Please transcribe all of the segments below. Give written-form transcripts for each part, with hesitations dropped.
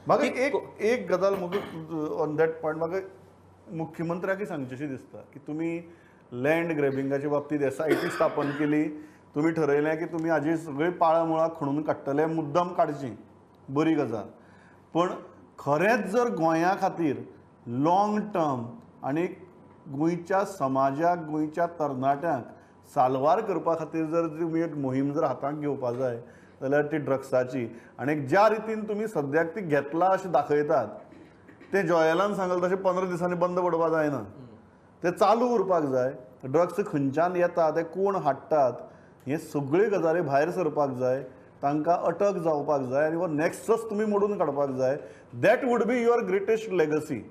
म्हाका एक एक गजाल म्हाका ऑन that point म्हाका मुख्यमंत्र्याकय सांगचीशी दिसता की तुमी लँड ग्रॅबिंगाच्या बाबतींत एसआयटी स्थापन केली, तुमी ठरयलें की तुमी हाजी सगळीं पाळां मुळां खणून काडटले, मुद्दम काडची, बरी गजाल. पण खरेंच जर गोंया खातीर लाँग टर्म आनी गोंयच्या समाजाक, गोंयच्या तरणाट्यांक साल्वार करपा खातीर जर तुमी एक मोहीम जर हातांत घेवपा जाय जाल्यार ती ड्रग्साची, आनी ज्या रितीन तुमी सद्याक ती घेतला अशें दाखयतात तें जॉयलान सांगलें तशें 15 दिसांनी बंद पडपा जायना, ते चालू उरपाक जाय. ड्रग्स खंयच्यान येता, ते कोण हाडटात, हे सगळ्यो गजाली भायर सरपाक जाय, तांकां अटक जावपाक जाय आनी हो नॅक्सस तुमी मोडून काडपाक जाय. That would be your greatest legacy.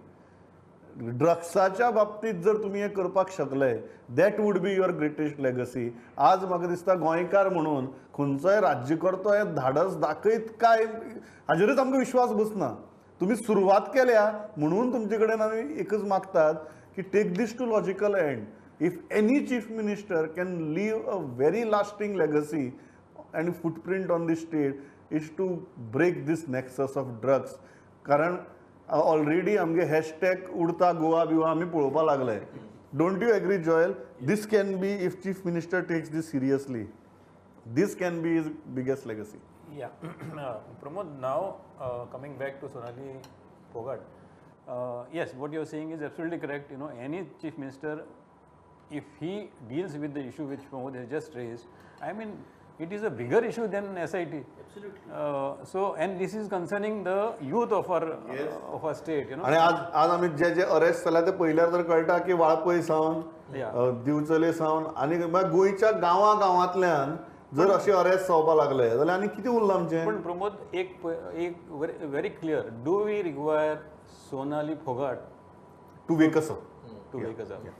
ड्रग्साच्या बाबतींत जर तुमी हें करपाक शकले that would be your greatest legacy. आज म्हाका दिसता गोंयकार म्हणून खंयचोय राज्यकर्तो हें धाडस दाखयत काय हाजेरूच आमकां विश्वास बसना. तुमी सुरवात केल्या म्हणून तुमचे कडेन आमी एकच मागतात की take this to logical end. If any chief minister can leave a very lasting legacy and footprint on the state is to break this nexus of drugs. कारण ऑलरेडी आमगे हॅशटॅग उडता गोवा बिवा आमी पळोवपाक लागले. Don't you agree Joel? This can be, if chief minister takes this seriously, this can be his biggest legacy. Yeah. Pramod, now coming back to Sonali Phogat, yes, what you are saying is absolutely correct. You know, any chief minister, if he deals with the issue which Pramod has just raised, I mean, it is a bigger issue than SIT. Absolutely. So, and this is concerning the youth of our, yes, of our state, you know. आणि आज आज आमी जे जे arrest जाल्या ते पयल्यार तर कळटा की वाळपय सावन, दिवचले सावन आनी गोंयच्या गांवा गांवांतल्यान जर अशे अरेस्ट जावपाक लागले जाल्यार आनी कितें उरलां आमचें? पण प्रमोद, एक एक very clear, do we require Sonali Phogat to wake us up? To wake us up.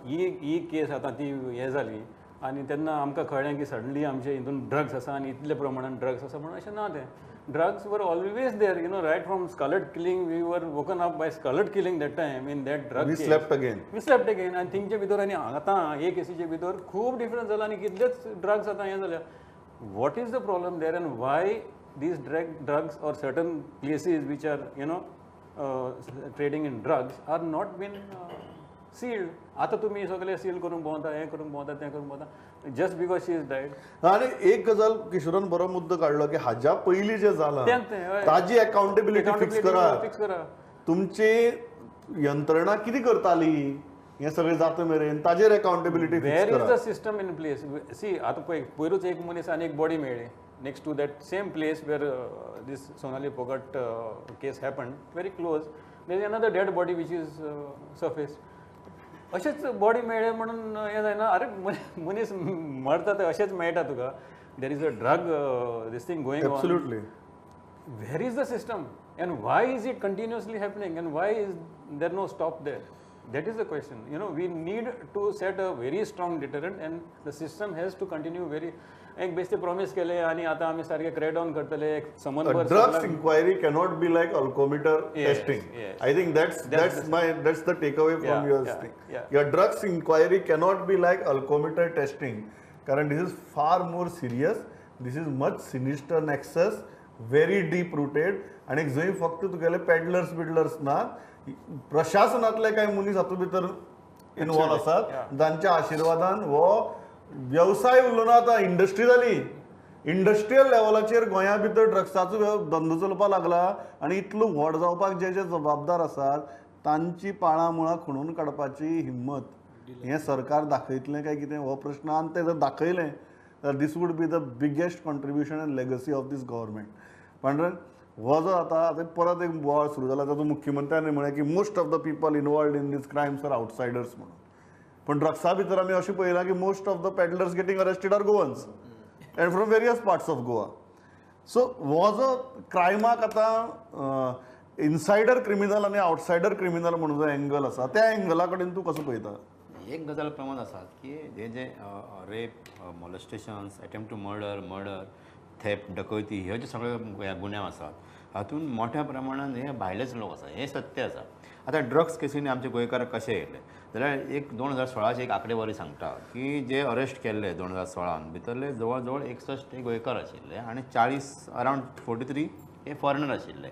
ही केस आतां ती हें जाली आनी तेन्ना आमकां कळ्ळें की सडनली आमचे हितून ड्रग्स आसा आनी इतले प्रमाणान ड्रग्स आसा म्हणून अशें ना तें. Drugs were always there, you know, right from Scarlet killing, we were woken up by Scarlet killing that time in that drug. We slept again. We slept again. आनी थिंगचे भितर आनी आतां हे केसीचे भितर खूब डिफरन्स जाला आनी कितलेच ड्रग्स आतां हें जाल्या. What is the problem there and why these drugs or certain places which are, you know, trading in drugs are not been sealed? आतां तुमी सगळे सील करूंक भोंवता, हें करूंक भोंवता, तें करूंक भोंवता, just because she is died. आनी एक गजाल किशोरान बरो मुद्दो काडलो की हाज्या पयलीं जें जालां ताजी अकाउंटेबिलिटी फिक्स करा. फिक्स करा. तुमची यंत्रणा कितें करताली हें सगळें जाता मेरेन ताजेर अकाउंटेबिलिटी फिक्स वेर करा. Is the system in place? See, आतां पळय, पयरूच एक मनीस आनी एक बॉडी मेळ्ळी next to that same place where this Sonali Phogat case happened, very close, there is another dead body which is surface. अशेंच बॉडी मेळ्ळे म्हणून हें जायना. अरे मनीस मरता ते अशेंच मेळटा तुका. There is a drug this thing going on. Absolutely. Where is the system and why is it continuously happening and why is there no stop there? That is the question. You know, we need to set a very strong deterrent and the system has to continue very. एक बेश्टे promise केले आनी आतां आमी सारके crack down करतले एक समनभर. Drugs inquiry cannot be like alcometer testing. I think that's the take away from your thing. Your drugs inquiry cannot be like alcometer testing, कारण this is far more serious, this is much sinister nexus, very deep rooted. आनी जंय फक्त तुगेले peddlers बिडलर्स ना, प्रशासनांतले कांय मनीस हातूंत भितर इनवॉल्व आसात जांच्या आशिर्वादान हो व्यवसाय उरलो ना, आतां इंडस्ट्री जाली. इंडस्ट्रियल लेवलाचेर गोंया भितर ड्रग्साचो धंदो चलपाक लागला आनी इतलो व्हड जावपाक जे जे जबाबदार आसात तांची पाळां मुळां खणून काडपाची हिम्मत हें सरकार दाखयतलें काय कितें हो प्रश्न. आनी तें जर दाखयलें जाल्यार this would be the biggest contribution and legacy of this government. Pandurang, हो जो आतां आतां परत एक बोवाळ सुरू जाला तातूंत मुख्यमंत्र्यांनी म्हळें की most of the people involved in these crimes are outsiders म्हणून. पण ड्रग्सा भितर आमी अशें पळयलां की most of the peddlers getting arrested are Goans and from various parts of Goa. So हो जो क्रायमाक आतां इनसायडर क्रिमिनल आनी आवटसायडर क्रिमिनल म्हणून जो एंगल आसा त्या एंगला कडेन तूं कसो पळयता? एक गजाल प्रमाण आसा की हे जे rape, molestations, attempt to murder, murder, theft, डकैती ह्यो जे सगळे गुन्यांव आसात हातूंत मोठ्या प्रमाणान हे भायलेच लोक आसा, हें सत्य आसा. आतां ड्रग्स केसीनी आमचे गोंयकार कशे येयले जाल्यार एक 2016 एक आंकडेवारी सांगता की जे अरेस्ट केल्ले 2016 भितरले जवळ जवळ 61 गोंयकार आशिल्ले आनी 40 अरावंड 43 हे फॉरेनर आशिल्ले.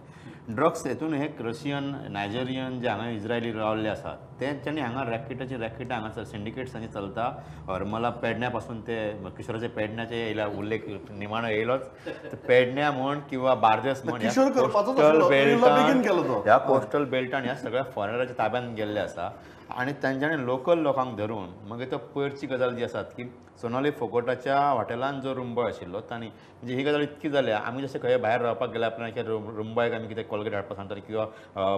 ड्रग्स हेतून हे रशियन, नायजेरियन जे हांगा इज्रायली रावल्ले आसात तेंच्यांनी हांगा रॅकेटाची रॅकेटां हांगासर सिंडिकेट्सांनी चलता. हरमला पेडण्या पासून ते किशोराचे पेडण्याचे येयला उल्लेख निमाणो येयलोच, पेडण्या म्हण किंवा बार्देस म्हण ह्या कोस्टल बेल्टान ह्या सगळ्या फॉरेनराच्या ताब्यान गेल्ले आसा आनी तेंच्यांनी लोकल लोकांक धरून मागीर तो पयरची गजाल जी आसात की सोनाली फोगोटाच्या हॉटेलान जो रुमबॉय आशिल्लो तांणी, म्हणजे ही गजाल इतकी जाल्या आमी जशें खंय भायर रावपाक गेल्या आपल्याक रुमबॉयक आमी कितें कोलगेट हाडपाक सांगता किंवा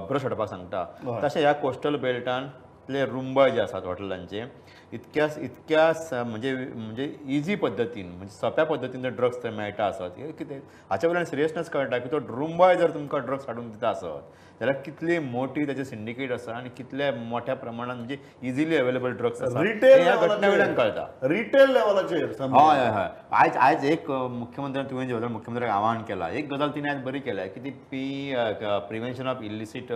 ब्रश हाडपाक सांगता, तशें ह्या कोस्टल बेल्टांतले रुमबॉय जे आसात हॉटेलांचे इतक्या इतक्या म्हणजे म्हणजे इजी पद्दतीन म्हणजे सोंप्या पद्दतीन जर ड्रग्स थंय मेळटा आसत हें कितें हाच्या वयल्यान सिरियसनेस कळटा की तो रुमबॉय जर तुमकां ड्रग्स हाडून दिता आसत जाल्यार कितली मोठी ताची सिंडिकेट आसा आनी कितल्या मोठ्या प्रमाणात म्हणजे इजिली अवेलेबल ड्रग्स आसा ह्या घटने वयल्यान कळटा. रिटेल लेवलाचेर. हय हय हय. आयज आयज एक मुख्यमंत्र्यान तुवें जे मुख्यमंत्र्याक आवाहन केलां, एक गजाल तिणें आयज बरी केल्या की ती P prevention of illicit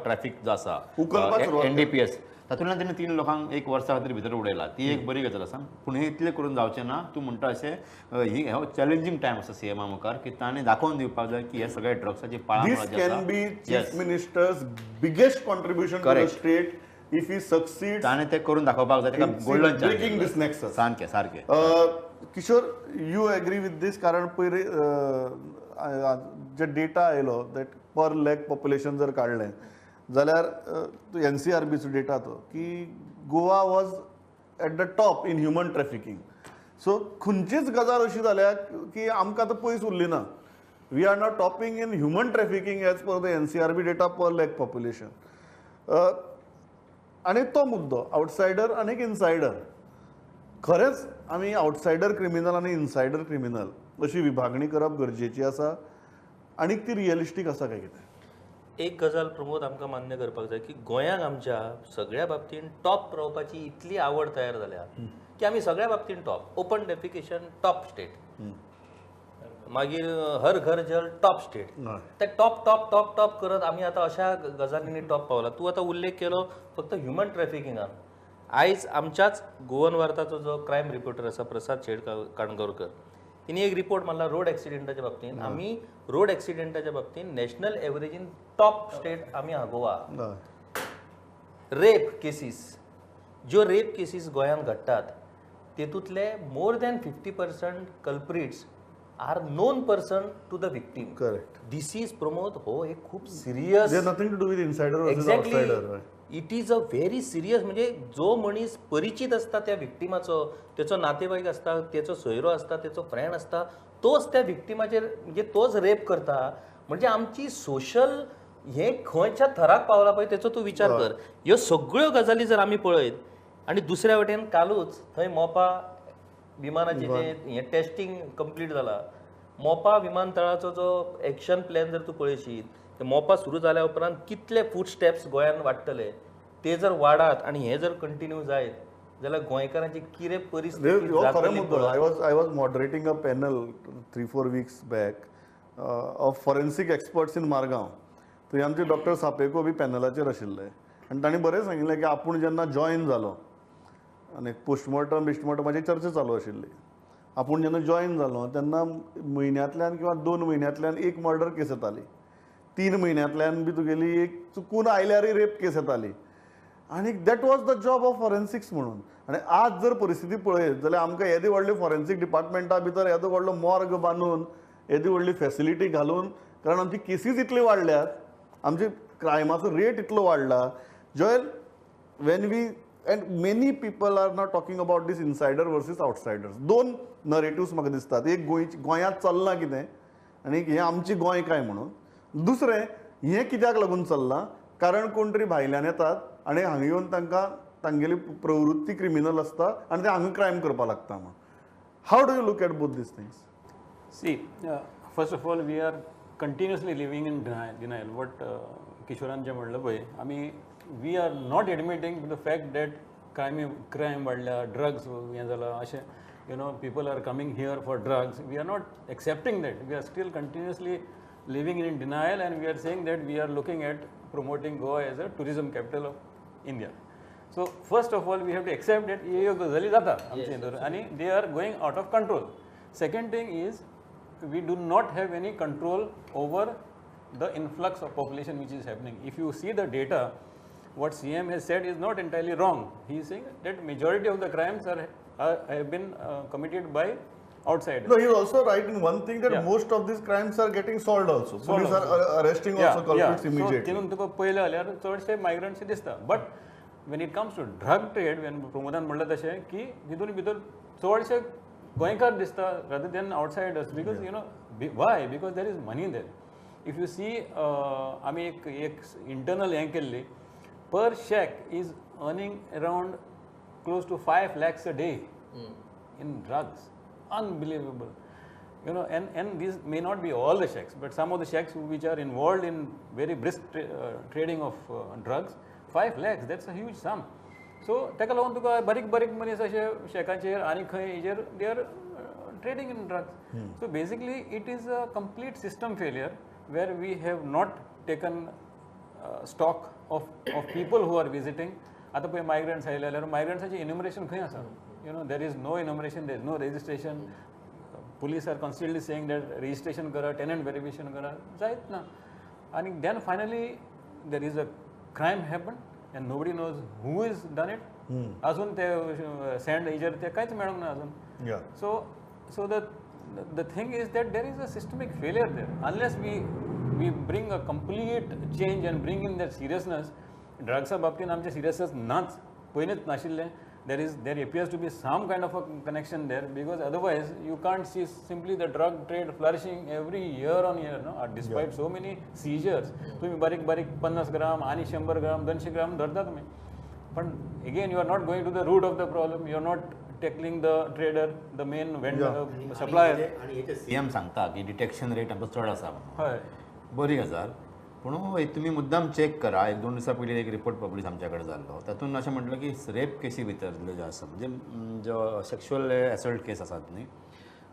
traffic जो आसा NDPS तातूंतल्यान तेणी 3 लोकांक 1 वर्सा खातीर भितर उडयला, ती एक बरी गजाल आसा. पूण हें इतलें करून जावचें ना. तूं म्हणटा अशें ही हो चॅलेंजींग टायम आसा सीएमा मुखार की ताणें दाखोवन दिवपाक जाय की हे सगळे ड्रग्साची पाळां. This can be chief minister's biggest contribution to the state if he succeed. ताणें तें करून दाखोवपाक जाय, ताका गोल्डन ब्रेकिंग this nexus. सारकें सारकें. Kishore, you agree with this? कारण पयर जे डेटा आयलो that पर लॅक पॉप्युलेशन जर काडलें जाल्यार NCRBचो डेटा तो की Goa was at the top in human trafficking. So खंयचीच गजाल अशी जाल्या की आमकां आतां पयस उरली ना. We are not topping in human trafficking as per the NCRB data per lakh population. आनी तो मुद्दो आवटसायडर आनी एक इनसायडर, खरेंच आमी आवटसायडर क्रिमिनल आनी इनसायडर क्रिमिनल अशी विभागणी करप गरजेची आसा आनी ती रियलिस्टीक आसा काय कितें? एक गजाल प्रमोद आमकां मान्य करपाक जाय की गोंयांक आमच्या सगळ्या बाबतीन टॉप रावपाची इतली आवड तयार जाल्या की आमी सगळ्या बाबतीन top. Open defecation top state, मागीर हर घर जल टॉप स्टेट, ते टॉप टॉप टॉप टॉप करत आमी आतां अशा गजालींनी टॉप पावला. तूं आतां उल्लेख केलो फक्त ह्युमन ट्रॅफिकिंगान. आयज आमच्याच गोवन वार्ताचो जो क्रायम रिपोर्टर आसा प्रसाद शेड काणगांवकर, तिने एक रिपोर्ट मारला रोड एक्सिडेंटाच्या बाबतीन. आमी रोड एक्सिडेंटाच्या बाबतीन नॅशनल एवरेजीन टॉप स्टेट आमी आहा गोवा. रेप केसीस, ज्यो रेप केसीस गोंयांत घडटात तेतूंतले more than 50% culprits are known person to the victim. Correct. This is Pramod हो एक खूब serious, nothing to do with insider versus outsider. It is a very serious, म्हणजे जो मनीस परिचित आसता त्या विक्टिमाचो, तेचो नातेवाईक आसता, तेचो सोयरो आसता, तेचो फ्रेंड आसता, तोच त्या विक्टिमाचेर म्हणजे तोच रेप करता. म्हणजे आमची सोशल हे खंयच्या थराक पावला पळय तेचो तूं विचार कर. ह्यो सगळ्यो गजाली जर आमी पळयत आनी दुसऱ्या वटेन कालूच थंय मोपा विमानाचें जें हें टेस्टींग कंप्लीट जाला, मोपा विमानतळाचो जो एक्शन प्लॅन जर तूं पळयशीत, मोपा सुरू जाल्या उपरांत कितले फूट स्टेप्स गोंयांत वाडटले ते जर वाडात आनी हे जर कंटिन्यू जायत जाल्यार गोंयकारांची कितें परिस्थिती जातली. I was moderating a panel 3-4 weeks back of forensic experts in Margao. थंय आमचे डॉक्टर सापेको बी पॅनलाचेर आशिल्ले आनी तांणी बरें सांगिल्लें की आपूण जेन्ना जॉयन जालो आनी पोस्टमॉर्टम बिस्टमॉर्टमाची चर्चा चालू आशिल्ली, आपूण जेन्ना जॉयन जालो तेन्ना म्हयन्यांतल्यान किंवा 2 म्हयन्यांतल्यान एक मर्डर केस येताली, 3 म्हयन्यांतल्यान बी तुगेली एक चुकून आयल्यारय रेप केस येताली. आनी that was the job of forensics म्हणून. आनी आज जर परिस्थिती पळयत जाल्यार आमकां येदी व्हडली फॉरेन्सीक डिपार्टमेंटा भितर येदो व्हडलो मॉर्ग बांदून येदी व्हडली फॅसिलिटी घालून, कारण आमची केसीस इतली वाडल्यात, आमची क्रायमाचो रेट इतलो वाडला. Joel, when we and many people are not talking about this insider versus outsiders, 2 narratives म्हाका दिसतात. एक गोंयांत चल्लां कितें आनी हें आमची गोंय काय म्हणून, दुसरें हें कित्याक लागून चल्लां, कारण कोण तरी भायल्यान येतात आनी हांगा येवन तांकां तांगेली प्रवृत्ती क्रिमिनल आसता आनी ते हांगा क्रायम करपाक लागता म्हूण. How do you look at both these things? See, first of all we are continuously living in denial. What किशोरान जें म्हणलें पळय, आमी we are not admitting the fact that crime वाडल्या, ड्रग्स हें जालां, अशें you know people are coming here for drugs. We are not accepting that. We are still continuously living in denial and we are saying that we are looking at promoting Goa as a tourism capital of India. So first of all we have to accept that ह्यो गजाली जाता आमचे हितूर आनी they are going out of control. Second thing is we do not have any control over the influx of population which is happening. If you see the data, what CM has said is not entirely wrong. He is saying that majority of the crimes are have been committed by outsiders. No, he is also right in one thing that yeah. most of these crimes are getting solved also. Police are arresting also culprits immediately. So, तितून तुका पयलें जाल्यार चडशे migrants दिसता. But when it comes to drug trade, when प्रमोदान म्हणलें तशें की तितून भितर चडशे गोंयकार दिसता rather than outsiders, because you know why? Because there is money there. If you see, आमी एक internal हें केल्ली, per shack is earning around close to 5 lakhs a day in drugs. Unbelievable. You know, and these may not be all the shacks, but some of the shacks which are involved in very brisk trading of drugs, 5 lakhs, that's a huge sum. So, ताका लागून तुका बारीक बारीक मनीस अशे शॅकाचेर आनी खंय हेजेर they are trading in drugs. So, basically it is a complete system failure where we have not taken stock of people who are visiting. आतां पळय मायग्रंट्स आयले जाल्यार मायग्रंट्साचें enumeration खंय आसा? You know, there is no enumeration, there is no registration. Police are constantly saying that registration करा, tenant verification करा, जायत ना. आनी then finally there is a crime happened and nobody knows who is done it. अजून ते sand हेजेर ते कांयच मेळूंक ना अजून. So the thing is that there is a systemic failure there. Unless we bring a complete change and bring in that seriousness, ड्रग्सा बाबतीन आमचें सिरियसनेस नाच, पयलींच नाशिल्लें. There appears to be some kind of a connection there, because otherwise you can't see simply the drug trade flourishing every year on year, no? Despite so many seizures. तुम्ही बारीक बारीक 50 ग्राम आणि 100 ग्राम 200 ग्राम धरता तुम्ही, पण again you are not going to the root of the problem, you are not tackling the trader, the main vendor, supplier. आणि हेचे CM सांगता की डिटेक्शन रेट आमचो चड आसा. हय, बरी गजाल, पूण तुमी मुद्दाम चॅक करा. एक दोन दिसां पयलीं एक रिपोर्ट पब्लीश आमच्या कडेन जाल्लो, तातूंत अशें म्हटलें की रेप केसी भितरल्यो ज्यो आसा, म्हणजे जो सेक्शुअल असॉल्ट केस आसात न्ही,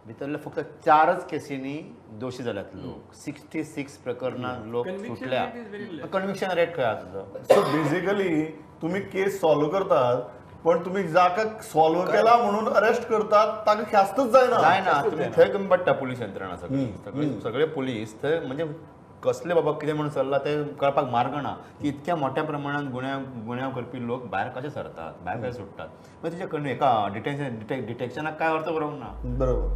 भितरले फक्त 4 केसींनी दोशी जाल्यात लोक. 66 प्रकरणां लोक सुटल्या. कन्विक्शन रेट खंय आसा तुजो? सो बेसिकली तुमी केस सॉल्व करतात, पण तुम्ही जाका सॉल्व केला म्हणून अरेस्ट करतात ताका ख्यास्तच जायना. जायना. तुमी थंय कमी पडटा पुलीस यंत्रणा सगळी, सगळे पुलीस थंय म्हणजे कसले बाबा कितें म्हणून चल्ला तें कळपाक मार्ग ना की इतक्या मोठ्या प्रमाणात गुन्यांव करपी लोक भायर कशे सरतात, भायर कशे सुट्टात. मागीर तुज्या एका डिटेक्शनाक काय अर्थ उरोंक ना. बरोबर.